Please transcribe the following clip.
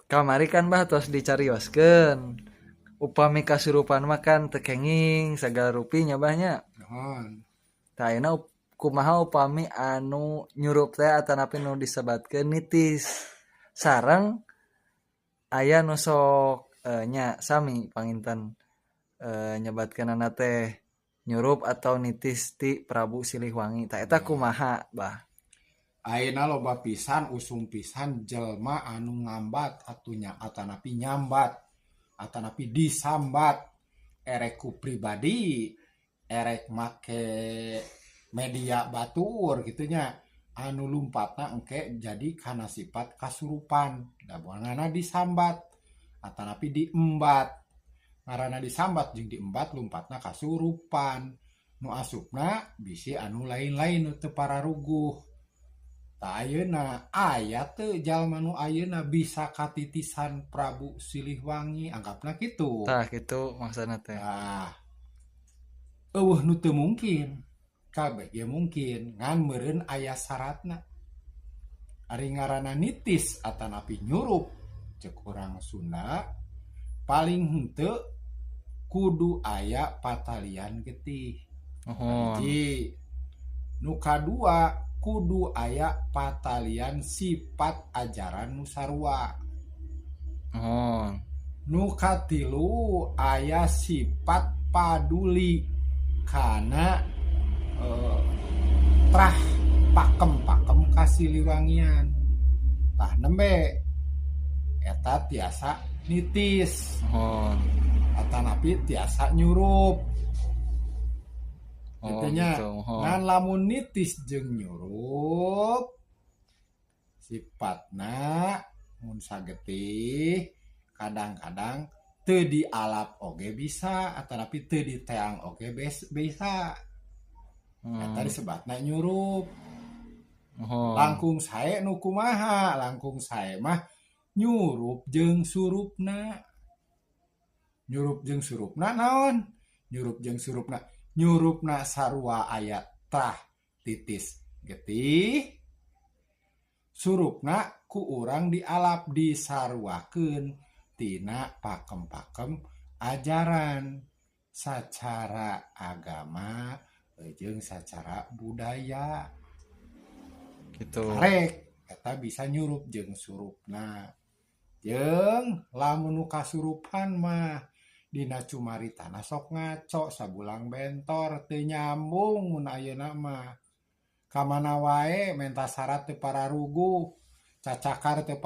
Kamari kan, Bah, tos dicarioskeun. Upami kasurupan mah kan teu kenging sagala rupi nya, Bah, nya. Nuhun. Tah, ayeuna kumaha upami anu nyurup teh atanapi nu disebatkeun nitis? Sareng aya nu sok nya sami panginten nyebatkeunana teh nyurup atau nitis ti Prabu Silihwangi. Tah, eta kumaha, Bah? Ayeuna loba pisan, usum pisan jelma anu ngambat atunya atanapi nyambat atanapi disambat, erek ku pribadi, erek make media batur gitu nya, anu lumpatna engke jadi kana sifat kasurupan da buanganna disambat atanapi diembat. Ngaranna disambat jeung diembat, lumpatna kasurupan, nu asupna bisi anu lain-lain nu teu pararuguh. Tah, ayeuna aya teu jalma nu ayeuna bisa katitisan Prabu Silihwangi, anggapna kitu? Tah, kitu maksudna teh. Tah, euweuh nu teu mungkin, kabeh ge mungkin, ngan meureun aya syaratna. Ari ngaranna nitis atanapi nyurup, cek urang Sunda paling henteu kudu aya patalian getih. Hiji. Nu kadua, kudu aya patalian sifat ajaran nu sarua. Nu katilu, aya sifat paduli kana trah pakem-pakem kasiliwangian. Tah, nembe eta tiasa nitis atanapi tiasa nyurup. Oh, Gitu nya. gitu. Muhun. Ngan lamun nitis jeung nyurup sifatna mun sagetih kadang-kadang teu dialap oge bisa atanapi teu diteang oge bisa. Eta disebatna nyurup. Langkung sae nu kumaha? Langkung sae mah nyurup jeung surupna. Nyurup jeung surupna naon? Nyurup jeung surupna, nyurupna sarua aya trah titis getih, surupna ku urang dialap, disaruakeun tina pakem-pakem ajaran sacara agama jeung sacara budaya. Gitu. Karek eta bisa nyurup jeung surupna. Jeung lamun nu kasurupan mah dina cumaritana sok ngaco, sabulang bentor, teu nyambung. Mun ayeuna mah ka mana wae menta syarat teu pararuguh, cacakar teu.